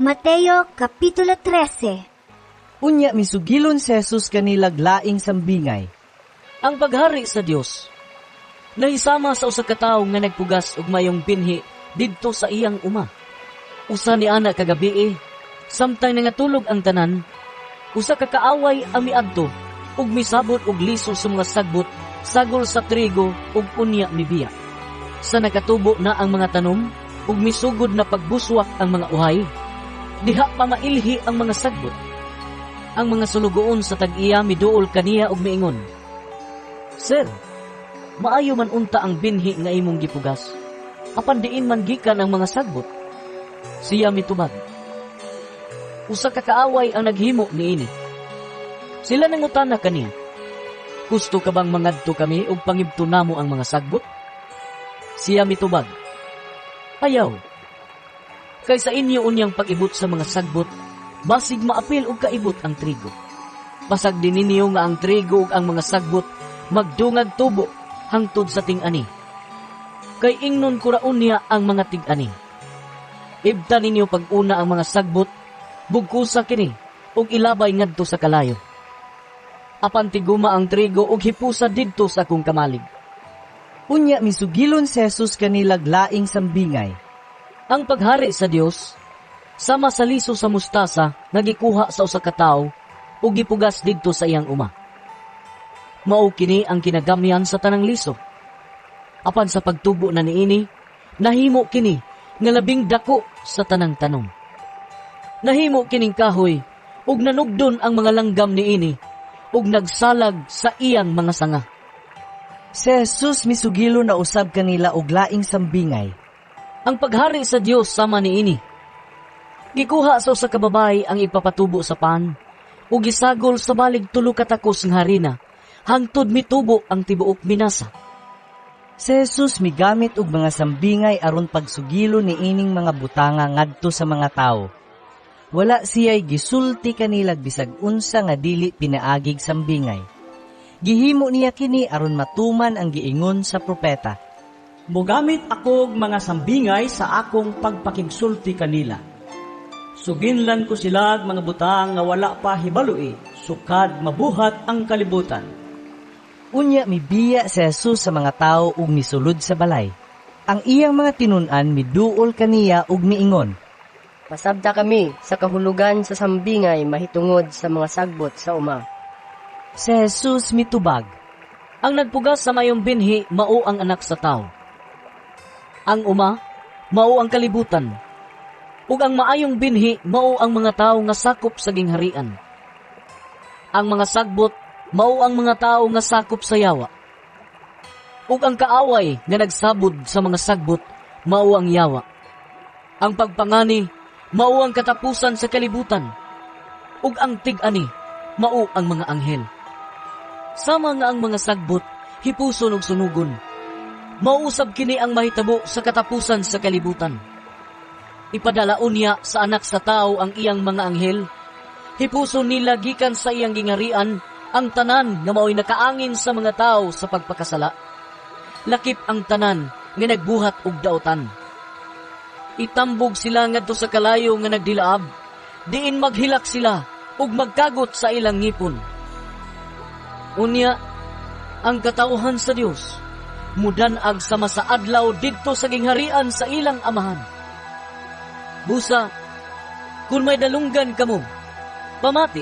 Mateo Kapitulo 13. Unya misugilon si Jesus kanilag laing sambingay. Ang paghari sa Dios nahisama sa usa ka tawo nga nagpugas og mayong binhi didto sa iyang uma. Usa ni ana ka gabii, samtang nangatulog ang tanan, usa ka kaaway ang miadto ug misabot og liso sa mga sagbot sagol sa trigo ug unya mibiya. Sa nakatubo na ang mga tanom ug misugod na pagbuswak ang mga uhay, diha pa mailhi ang mga sagbot. Ang mga sulugoon sa tag-iya miduol kaniya ug miingon, "Sir, maayo man unta ang binhi nga imong gipugas. Apan diin man gikan ang mga sagbot?" Siya mitubag, "Usa ka kaaway ang naghimo niini." Sila nangutana kaniya, "Gusto ka bang mangadto kami ug pangibto namo ang mga sagbot?" Siya mitubag, "Ayaw. Kay sa inyo unyang pag-ibot sa mga sagbot, basig maapil og kaibot ang trigo. Pasagdi ninyo nga ang trigo ug ang mga sagbot magdungag tubo hangtod sa ting-ani. Kay ingnon ko ra unya ang mga tig-ani, 'Ibta ninyo pag-una ang mga sagbot, bugkosa kini ug ilabay ngadto sa kalayo. Apan tiguma ang trigo ug hipusa didto sa akong kamalig.'" Unya misugilon si Jesus kanilag laing sambingay. Ang paghari sa Dios sama sa liso sa mustasa nga gikuha sa usa ka tawo ug gipugas didto sa iyang uma. Mao kini ang kinagamyan sa tanang liso. Apan sa pagtubo na niini, nahimo kini nga labing dako sa tanang tanom. Nahimo kining kahoy ug nanugdon ang mga langgam niini ug nagsalag sa iyang mga sanga. Si Jesus misugilon na usab kanila og laing sambingay. Ang paghari sa Dios sama niini. Gikuha sa usa ka babayi ang ipapatubo sa pan ug gisagol sa balig 3 ka takos nga harina hangtod mitubo ang tibuok minasa. Si Jesus migamit og mga sambingay aron pagsugilo niining mga butanga ngadto sa mga tawo. Wala siya'y gisulti kanilag bisag unsa nga dili pinaagig sambingay. Gihimo niya kini aron matuman ang giingon sa propeta. "Mogamit akog mga sambingay sa akong pagpakigsulti kanila. Suginlan ko sila mga butang nga wala pa hibaloi, sukad mabuhat ang kalibutan." Unya mibiya si Jesus sa mga tawo ug misulod sa balay. Ang iyang mga tinun-an miduol kaniya ug miingon, "Pasabta kami sa kahulugan sa sambingay mahitungod sa mga sagbot sa uma." Si Jesus mitubag, Ang nagpugas sa mayong binhi mao ang Anak sa Tawo. Ang uma mao ang kalibutan. Ug ang maayong binhi mao ang mga tawo nga sakop sa gingharian. Ang mga sagbot mao ang mga tawo nga sakop sa yawa. Ug ang kaaway nga nagsabod sa mga sagbot mao ang yawa. Ang pagpangani mao ang katapusan sa kalibutan. Ug ang tig-ani mao ang mga anghel. Sama nga ang mga sagbot hipuson ug sunugon, mao usab kini ang mahitabo sa katapusan sa kalibutan. Ipadala unya sa Anak sa Tao ang iyang mga anghel. Hipuson nila gikan sa iyang gingarian ang tanan nga mao'y nakaangin sa mga tao sa pagpakasala, lakip ang tanan nga nagbuhat og daotan. Itambog sila ngadto sa kalayo nga nagdilaab, diin maghilak sila ug magkagot sa ilang ngipon. Unya, ang katawhan sa Dios mudan-ag sama sa adlaw didto sa gingharian sa ilang Amahan. Busa, kung may dalunggan kamo, pamati.